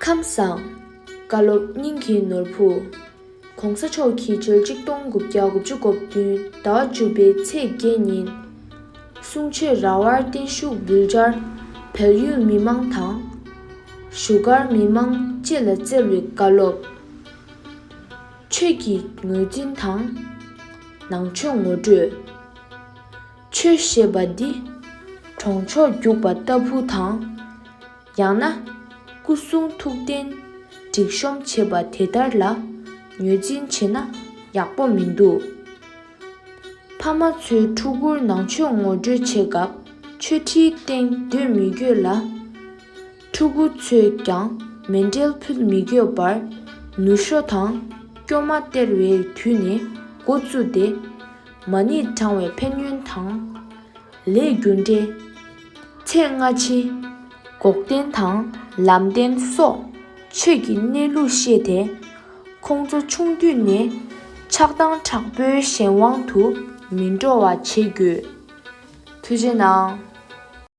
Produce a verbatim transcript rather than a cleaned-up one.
ཁམས་བཟང་། བཀའ་སློབ་སྙིང་གི་ནོར་བུ། ༸གོང་ས་མཆོག་གིས་ཕྱི་ལོ་ཆིག་སྟོང་དགུ་བརྒྱ་དགུ་བཅུ་གོ་བདུན་ཟླ་བ་བཅུ་པའི་ཚེས་བརྒྱད་ཉིན། གསུང་ཆོས་ར་བར་བརྟན་བཞུགས་འབུལ་བྱར་བལ་ཡུལ་མི་མང་དང་། བཞུགས་སྒར་མི་མང་བཅས་ལ་སྩལ་བའི་བཀའ་སློབ། ཆོས་ཀྱི་ངོས་འཛིན་དང་། ནང་ཆོས་ངོ་སྤྲོད། ཆོས་ཞེས་པ་འདི་གྲོང་ཆོག་རྒྱུག་པ་ལྟ་བུ་དང་། ཡང་ན་སྐུ་གསུང་ཐུགས་རྟེན་སྒྲིག་གཤོམ་བྱེད་པ་དེ་ལྟར་ལ་ངོས་འཛིན་བྱས་ན་ཡག་པོ་མི་འདུག་ཕ་མ་ཚོས་ཕྲུ་གུར་ནང་ཆོས་ངོ་སྤྲོད་བྱེད་སྐབས་ཆོས་ཁྲིའི་སྟེང་སྡོད་མི་དགོས་ལ། ཕྲུ་གུ་ཚོས་ཀྱང་མཎྜལ་ཕུལ་མི་དགོས་པར་ནུ་ཞོ་དང་སྐྱོ་མ་སྟེར་བའི་དུས་ནས་འགོ་བཙུགས་ཏེ། མ་ཎི་བགྲང་བའི་ཕན་ཡོན་དང་། ལས་རྒྱུ་འབྲས། ཚེ་སྔ་ཕྱི། འགོག་བདེན་དང་ལམ་བདེན་སོགས་ཆོས་ཀྱི་གནས་ལུགས་ཤེས་ཏེ། ཁོང་ཚོ་ཆུང་དུས་ནས་ཆགས་སྡང་དྲག་པོའི་གཞན་དབང་དུ་མི་འགྲོ་བ་བྱེད་དགོས། ཐུགས་རྗེ་གནང་།